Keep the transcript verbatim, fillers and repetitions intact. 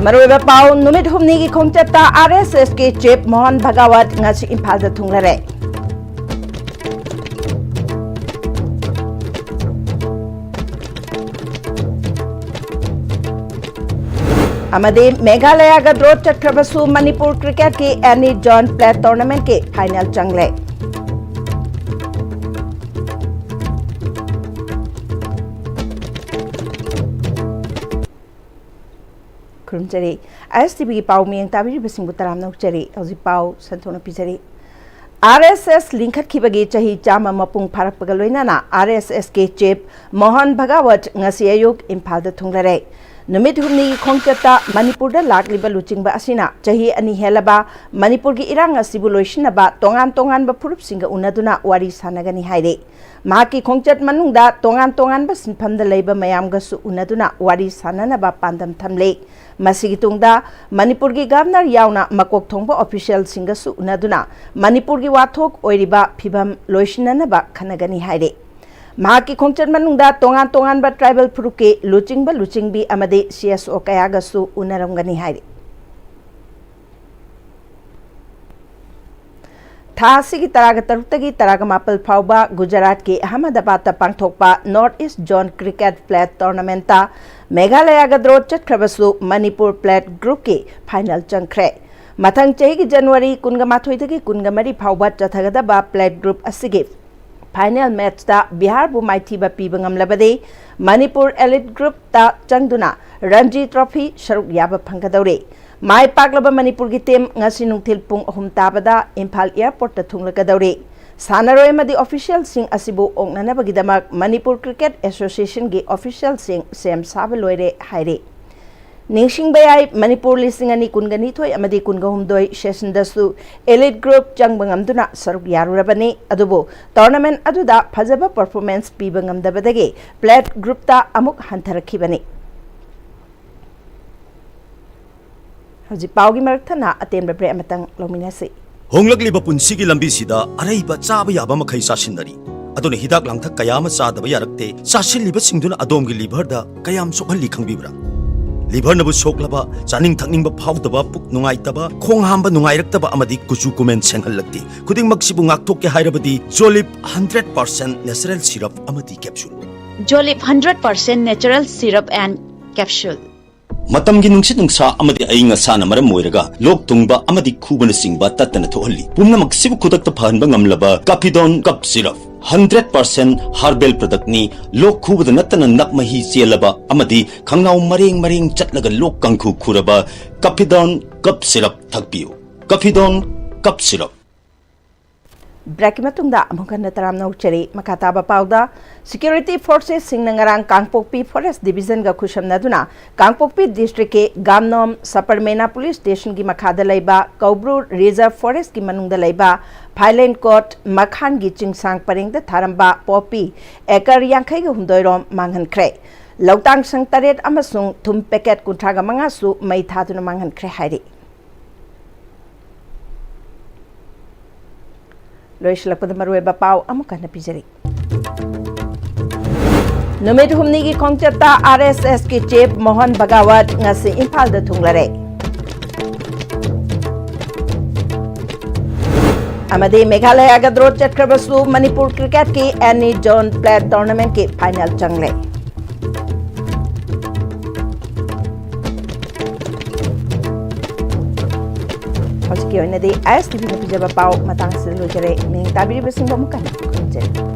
ꯃꯔꯨꯑꯣꯏꯕ ꯄꯥꯎ: ꯅꯨꯃꯤꯠ ꯍꯨꯝꯅꯤꯒꯤ ꯈꯣꯡꯆꯠꯇ ꯑꯥꯔ ꯑꯦꯁ ꯑꯦꯁꯀꯤ ꯆꯤꯐ ꯃꯣꯍꯟ ꯚꯒꯥꯋꯠ ꯉꯁꯤ ꯏꯝꯐꯥꯜꯗ ꯊꯨꯡꯂꯔꯦ꯫ ꯑꯃꯗꯤ ꯃꯦꯘꯥꯂꯌꯒ ꯗ꯭ꯔꯣ ꯆꯠꯈ꯭ꯔꯕꯁꯨ ꯃꯅꯤꯄꯨꯔ ꯀ꯭ꯔꯤꯀꯦꯠꯀꯤ ꯑꯦꯅꯤ ꯖꯣꯟ ꯄ꯭ꯂꯦꯠ ꯇꯣꯔꯅꯥꯃꯦꯟꯠꯀꯤ ꯐꯥꯏꯅꯦꯜ ꯆꯪꯂꯦ꯫ ꯈꯨꯔꯨꯝꯖꯔꯤ꯫ ꯑꯥꯏ ꯑꯦꯁ ꯇꯤ ꯚꯤꯒꯤ ꯄꯥꯎ ꯃꯤꯠꯌꯦꯡ ꯇꯥꯕꯤꯔꯤꯕꯁꯤꯡꯕꯨ ꯇꯔꯥꯝꯅ ꯑꯣꯛꯆꯔꯤ꯫ ꯍꯧꯖꯤꯛ ꯄꯥꯎ ꯁꯟꯗꯣꯛꯅ ꯄꯤꯖꯔꯤ꯫ ꯑꯥꯔ ꯑꯦꯁ ꯑꯦꯁ ꯂꯤꯡꯈꯠꯈꯤꯕꯒꯤ ꯆꯍꯤ ꯆꯥꯝꯃ ꯃꯄꯨꯡ ꯐꯥꯔꯛꯄꯒ ꯂꯣꯏꯅꯅ ꯑꯥꯔ ꯑꯦꯁ ꯑꯦꯁꯀꯤ ꯆꯤꯐ ꯃꯣꯍꯟ ꯚꯒꯥꯋꯠ ꯉꯁꯤ ꯑꯌꯨꯛ ꯏꯝꯐꯥꯜꯗ ꯊꯨꯡꯂꯔꯦ꯫ ꯅꯨꯃꯤꯠ ꯍꯨꯝꯅꯤꯒꯤ ꯈꯣꯡꯆꯠꯇ ꯃꯅꯤꯄꯨꯔꯗ ꯂꯥꯛꯂꯤꯕ ꯂꯨꯆꯤꯡꯕ ꯑꯁꯤꯅ ꯆꯍꯤ ꯑꯅꯤ ꯍꯦꯜꯂꯕ ꯃꯅꯤꯄꯨꯔꯒꯤ ꯏꯔꯥꯡ ꯑꯁꯤꯕꯨ ꯂꯣꯏꯁꯤꯟꯅꯕ ꯇꯣꯉꯥꯟ ꯇꯣꯉꯥꯟꯕ ꯐꯨꯔꯨꯞꯁꯤꯡꯒ ꯎꯅꯗꯨꯅ ꯋꯥꯔꯤ ꯁꯥꯟꯅꯒꯅꯤ ꯍꯥꯏꯔꯤ꯫ ꯃꯍꯥꯛꯀꯤ ꯈꯣꯡꯆꯠ ꯃꯅꯨꯡꯗ ꯇꯣꯉꯥꯟ ꯇꯣꯉꯥꯟꯕ ꯁꯤꯟꯐꯝꯗ ꯂꯩꯕ ꯃꯌꯥꯝꯒꯁꯨ ꯎꯅꯗꯨꯅ ꯋꯥꯔꯤ ꯁꯥꯟꯅꯅꯕ ꯄꯥꯟꯗꯝ ꯊꯝꯂꯤ꯫ ꯃꯁꯤꯒꯤ ꯇꯨꯡꯗ ꯃꯅꯤꯄꯨꯔꯒꯤ ꯒꯚꯔꯅꯔ ꯌꯥꯎꯅ ꯃꯀꯣꯛ ꯊꯣꯡꯕ ꯑꯣꯐꯤꯁꯤꯌꯦꯜꯁꯤꯡꯒꯁꯨ ꯎꯅꯗꯨꯅ ꯃꯅꯤꯄꯨꯔꯒꯤ ꯋꯥꯊꯣꯛ ꯑꯣꯏꯔꯤꯕ ꯐꯤꯕꯝ ꯂꯣꯏꯁꯤꯟꯅꯅꯕ ꯈꯟꯅꯒꯅꯤ ꯍꯥꯏꯔꯤ꯫ ꯃꯍꯥꯛꯀꯤ ꯈꯣꯡꯆꯠ ꯃꯅꯨꯡꯗ ꯇꯣꯉꯥꯟ ꯇꯣꯉꯥꯟꯕ ꯇ꯭ꯔꯥꯏꯕꯦꯜ ꯐꯨꯔꯨꯞꯀꯤ ꯂꯨꯆꯤꯡꯕ ꯂꯨꯆꯤꯡꯕꯤ ꯑꯃꯗꯤ ꯁꯤ ꯑꯦꯁ ꯑꯣ ꯀꯌꯥꯒꯁꯨ ꯎꯅꯔꯝꯒꯅꯤ ꯍꯥꯏꯔꯤ꯫ ꯊꯥ ꯑꯁꯤꯒꯤ ꯇꯔꯥꯒ ꯇꯔꯨꯛꯇꯒꯤ ꯇꯔꯥꯒ ꯃꯥꯄꯜ ꯐꯥꯎꯕ ꯒꯨꯖꯔꯥꯠꯀꯤ ꯑꯍꯃꯗꯕꯥꯗꯇ ꯄꯥꯡꯊꯣꯛꯄ north east zone cricket plate ꯇꯣꯔꯅꯥꯃꯦꯟꯠꯇ ꯃꯦꯘꯥꯂꯌꯒ ꯗ꯭ꯔꯣ ꯆꯠꯈ꯭ꯔꯕꯁꯨ ꯃꯅꯤꯄꯨꯔ ꯄ꯭ꯂꯦꯠ ꯒ꯭ꯔꯨꯞꯀꯤ ꯐꯥꯏꯅꯦꯜ ꯆꯪꯈ꯭ꯔꯦ꯫ ꯃꯊꯪ ꯆꯍꯤꯒꯤ ꯖꯅꯋꯥꯔꯤ ꯀꯨꯟꯒ ꯃꯥꯊꯣꯏꯗꯒꯤ ꯀꯨꯟꯒ ꯃꯔꯤ ꯐꯥꯎꯕ ꯆꯠꯊꯒꯗꯕ ꯄ꯭ꯂꯦꯠ ꯒ꯭ꯔꯨꯞ ꯑꯁꯤꯒꯤ ꯐꯥꯏꯅꯦꯜ ꯃꯦꯠꯆꯇ ꯕꯤꯍꯥꯔꯕꯨ ꯃꯥꯏꯊꯤꯕ ꯄꯤꯕ ꯉꯝꯂꯕꯗꯤ ꯃꯅꯤꯄꯨꯔ ꯑꯦꯂꯤꯠ ꯒ꯭ꯔꯨꯞꯇ ꯆꯪꯗꯨꯅ ꯔꯟꯖꯤ ꯇ꯭ꯔꯣꯐꯤ ꯁꯔꯨꯛ ꯌꯥꯕ ꯐꯪꯒꯗꯧꯔꯤ꯫ ꯃꯥꯏ ꯄꯥꯛꯂꯕ ꯃꯅꯤꯄꯨꯔꯒꯤ ꯇꯤꯝ ꯉꯁꯤ ꯅꯨꯡꯊꯤꯜ ꯄꯨꯡ ꯑꯍꯨꯝ ꯇꯥꯕꯗ ꯏꯝꯐꯥꯜ ꯑꯦꯌꯔꯄꯣꯔꯠꯇ ꯊꯨꯡꯂꯒꯗꯧꯔꯤ꯫ ꯁꯥꯟꯅꯔꯣꯏ ꯑꯃꯗꯤ ꯑꯣꯐꯤꯁꯤꯌꯦꯜꯁꯤꯡ ꯑꯁꯤꯕꯨ ꯑꯣꯛꯅꯅꯕꯒꯤꯗꯃꯛ ꯃꯅꯤꯄꯨꯔ ꯀ꯭ꯔꯤꯀꯦꯠ ꯑꯦꯁꯣꯁꯤꯌꯦꯁꯟꯒꯤ ꯑꯣꯐꯤꯁꯤꯌꯦꯜꯁꯤꯡ ꯁꯦꯝ ꯁꯥꯕ ꯂꯣꯏꯔꯦ ꯍꯥꯏꯔꯤ꯫ ꯅꯤꯡꯁꯤꯡꯕ ꯌꯥꯏ, ꯃꯅꯤꯄꯨꯔ ꯂꯤꯁꯤꯡ ꯑꯅꯤ ꯀꯨꯟꯒ ꯅꯤꯊꯣꯏ ꯑꯃꯗꯤ ꯀꯨꯟꯒ ꯍꯨꯝꯗꯣꯏ ꯁꯦꯁꯟꯗꯁꯨ ꯑꯦꯂꯤꯠ ꯒ꯭ꯔꯨꯞ ꯆꯪꯕ ꯉꯝꯗꯨꯅ ꯁꯔꯨꯛ ꯌꯥꯔꯨꯔꯕꯅꯤ꯫ ꯑꯗꯨꯕꯨ ꯇꯣꯔꯅꯥꯃꯦꯟꯠ ꯑꯗꯨꯗ ꯐꯖꯕ ꯄꯔꯐꯣꯔꯃꯦꯟꯁ ꯄꯤꯕ ꯉꯝꯗꯕꯗꯒꯤ ꯄ꯭ꯂꯦꯠ ꯒ꯭ꯔꯨꯞꯇ ꯑꯃꯨꯛ ꯍꯟꯊꯔꯛꯈꯤꯕꯅꯤ꯫ ꯍꯧꯖꯤꯛ ꯄꯥꯎꯒꯤ ꯃꯔꯛ ꯊꯠꯅ ꯑꯇꯦꯟꯕ ꯕ꯭ꯔꯦꯛ ꯑꯃꯇꯪ ꯂꯧꯃꯤꯟꯅꯁꯤ꯫ ꯍꯣꯡꯂꯛꯂꯤꯕ ꯄꯨꯟꯁꯤꯒꯤ ꯂꯝꯕꯤꯁꯤꯗ ꯑꯔꯩꯕ ꯆꯥꯕ ꯌꯥꯕ ꯃꯈꯩ ꯆꯥꯁꯤꯟꯅꯔꯤ꯫ ꯑꯗꯨꯅ ꯍꯤꯗꯥꯛ ꯂꯥꯡꯊꯛ ꯀꯌꯥ ꯑꯃ ꯆꯥꯗꯕ ꯌꯥꯔꯛꯇꯦ꯫ ꯆꯥꯁꯤꯜꯂꯤꯕꯁꯤꯡꯗꯨꯅ ꯑꯗꯣꯝꯒꯤ ꯂꯤꯚꯔꯗ ꯀꯌꯥꯝ ꯁꯣꯛꯍꯜꯂꯤ ꯈꯪꯕꯤꯕ꯭ꯔꯥ? ꯂꯤꯚꯔꯅꯕꯨ ꯁꯣꯛꯂꯕ, ꯆꯥꯅꯤꯡ ꯊꯛꯅꯤꯡꯕ ꯐꯥꯎꯗꯕ, ꯄꯨꯛ ꯅꯨꯡꯉꯥꯏꯇꯕ, ꯈꯣꯡ ꯍꯥꯝꯕ ꯅꯨꯡꯉꯥꯏꯔꯛꯇꯕ ꯑꯃꯗꯤ ꯀꯨꯆꯨ ꯀꯨꯃꯦꯟ ꯁꯦꯡꯍꯜꯂꯛꯇꯦ꯫ ꯈꯨꯗꯤꯡꯃꯛꯁꯤꯕꯨ ꯉꯥꯛꯊꯣꯛꯀꯦ ꯍꯥꯏꯔꯕꯗꯤ ꯖꯣꯂꯤꯞ ꯍꯟꯗ꯭ꯔꯦꯠ ꯄꯥꯔꯁꯦꯟ ꯅꯦꯆꯔꯦꯜ ꯁꯤꯔꯞ ꯑꯃꯗꯤ capsule. Jolip hundred percent natural syrup and capsule. ꯃꯇꯝꯒꯤ ꯅꯨꯡꯁꯤꯠ ꯅꯨꯡꯁꯥ ꯑꯃꯗꯤ ꯑꯏꯪ ꯑꯁꯥꯅ ꯃꯔꯝ ꯑꯣꯏꯔꯒ ꯂꯣꯛ ꯊꯨꯡꯕ ꯑꯃꯗꯤ ꯈꯨꯕꯅꯆꯤꯡꯕ ꯇꯠꯇꯅ ꯊꯣꯛꯍꯜꯂꯤ꯫ ꯄꯨꯝꯅꯃꯛꯁꯤꯕꯨ ꯈꯨꯗꯛꯇ ꯐꯍꯟꯕ ꯉꯝꯂꯕ ꯀꯥꯐꯤꯗꯣꯟ cough syrup. Hundred percent herbal ꯄ꯭ꯔꯗꯛꯅꯤ꯫ ꯂꯣꯛ ꯈꯨꯕꯗ ꯅꯠꯇꯅ ꯅꯞ ꯃꯍꯤ ꯆꯦꯜꯂꯕ ꯑꯃꯗꯤ ꯈꯪꯅꯥꯎ ꯃꯔꯦꯡ ꯃꯔꯦꯡ ꯆꯠꯂꯒ ꯂꯣꯛ ꯀꯥꯡꯈꯨ ꯈꯨꯔꯕ ꯀꯥꯐꯤꯗꯣꯟ ꯀꯞ ꯁꯤꯔꯞ ꯊꯛꯄꯤꯌꯨ꯫ ꯀꯥꯐꯤꯗꯣꯟ cough syrup. ꯕ꯭ꯔꯦꯛꯀꯤ ꯃꯇꯨꯡꯗ ꯑꯃꯨꯛ ꯍꯟꯅ ꯇꯔꯥꯝꯅ ꯑꯣꯛꯆꯔꯤ꯫ ꯃꯈꯥ ꯇꯥꯕ ꯄꯥꯎꯗ, ꯁꯦꯀ꯭ꯌꯨꯔꯤꯇꯤ ꯐꯣꯔꯁꯦꯁꯁꯤꯡꯅ ꯉꯔꯥꯡ ꯀꯥꯡꯄꯣꯛꯄꯤ ꯐꯣꯔꯦꯁ ꯗꯤꯕꯤꯖꯟꯒ ꯈꯨꯠꯁꯝꯅꯗꯨꯅ ꯀꯥꯡꯄꯣꯛꯄꯤ ꯗꯤꯁꯇ꯭ꯔꯤꯛꯀꯤ ꯒꯥꯝꯅꯣꯝ ꯁꯄꯔꯃꯦꯅꯥ ꯄꯨꯂꯤꯁ ꯁ꯭ꯇꯦꯁꯟꯒꯤ ꯃꯈꯥꯗ ꯂꯩꯕ ꯀꯧꯕ꯭ꯔꯨ ꯔꯤꯖꯔꯚ ꯐꯣꯔꯦꯁ꯭ꯠꯀꯤ ꯃꯅꯨꯡꯗ ꯂꯩꯕ ꯐꯥꯏꯂꯦꯟ ꯀꯣꯠ ꯃꯈꯥꯟꯒꯤ ꯆꯤꯡꯁꯥꯡ ꯄꯔꯦꯡꯗ ꯊꯥꯔꯝꯕ ꯄꯣꯄꯤ ꯑꯦꯀꯔ ꯌꯥꯡꯈꯩꯒ ꯍꯨꯝꯗꯣꯏ ꯔꯣꯝ ꯃꯥꯡꯍꯟꯈ꯭ꯔꯦ꯫ ꯂꯧꯇꯥꯡ ꯁꯪ ꯇꯔꯦꯠ ꯑꯃꯁꯨꯡ ꯊꯨꯝ ꯄꯦꯀꯦꯠ ꯀꯨꯟꯊ꯭ꯔꯥꯒ ꯃꯉꯥꯁꯨ ꯃꯩ ꯊꯥꯗꯨꯅ ꯃꯥꯡꯍꯟꯈ꯭ꯔꯦ ꯍꯥꯏꯔꯤ꯫ ꯂꯣꯏꯁꯤꯜꯂꯛꯄꯗ ꯃꯔꯨꯑꯣꯏꯕ ꯄꯥꯎ ꯑꯃꯨꯛ ꯍꯟꯅ ꯄꯤꯖꯔꯤ꯫ ꯅꯨꯃꯤꯠ ꯍꯨꯝꯅꯤꯒꯤ ꯈꯣꯡꯆꯠꯇ ꯑꯥꯔ ꯑꯦꯁ ꯑꯦꯁꯀꯤ ꯆꯤꯐ ꯃꯣꯍꯟ ꯚꯒꯥꯋꯠ ꯉꯁꯤ ꯏꯝꯐꯥꯜꯗ ꯊꯨꯡꯂꯔꯦ꯫ ꯑꯃꯗꯤ ꯃꯦꯘꯥꯂꯌꯥꯒ ꯗ꯭ꯔꯣ ꯆꯠꯈ꯭ꯔꯕꯁꯨ ꯃꯅꯤꯄꯨꯔ ꯀ꯭ꯔꯤꯀꯦꯠꯀꯤ ꯑꯦꯅꯤ ꯖꯣꯟ ꯄ꯭ꯂꯦꯠ ꯇꯣꯔꯅꯥꯃꯦꯟꯠꯀꯤ ꯐꯥꯏꯅꯦꯜ ꯆꯪꯂꯦ꯫ ꯍꯧꯖꯤꯛꯀꯤ ꯑꯣꯏꯅꯗꯤ ꯑꯥꯏ ꯑꯦꯁ ꯇꯤ ꯚꯤꯅ ꯄꯤꯖꯕ ꯄꯥꯎ ꯃꯇꯥꯡꯁꯤꯗ ꯂꯣꯏꯖꯔꯦ꯫ ꯃꯤꯡ ꯇꯥꯕꯤꯔꯤꯕꯁꯤꯡꯕꯨ ꯑꯃꯨꯛ ꯍꯟꯅ ꯈꯨꯔꯨꯝꯖꯔꯤ꯫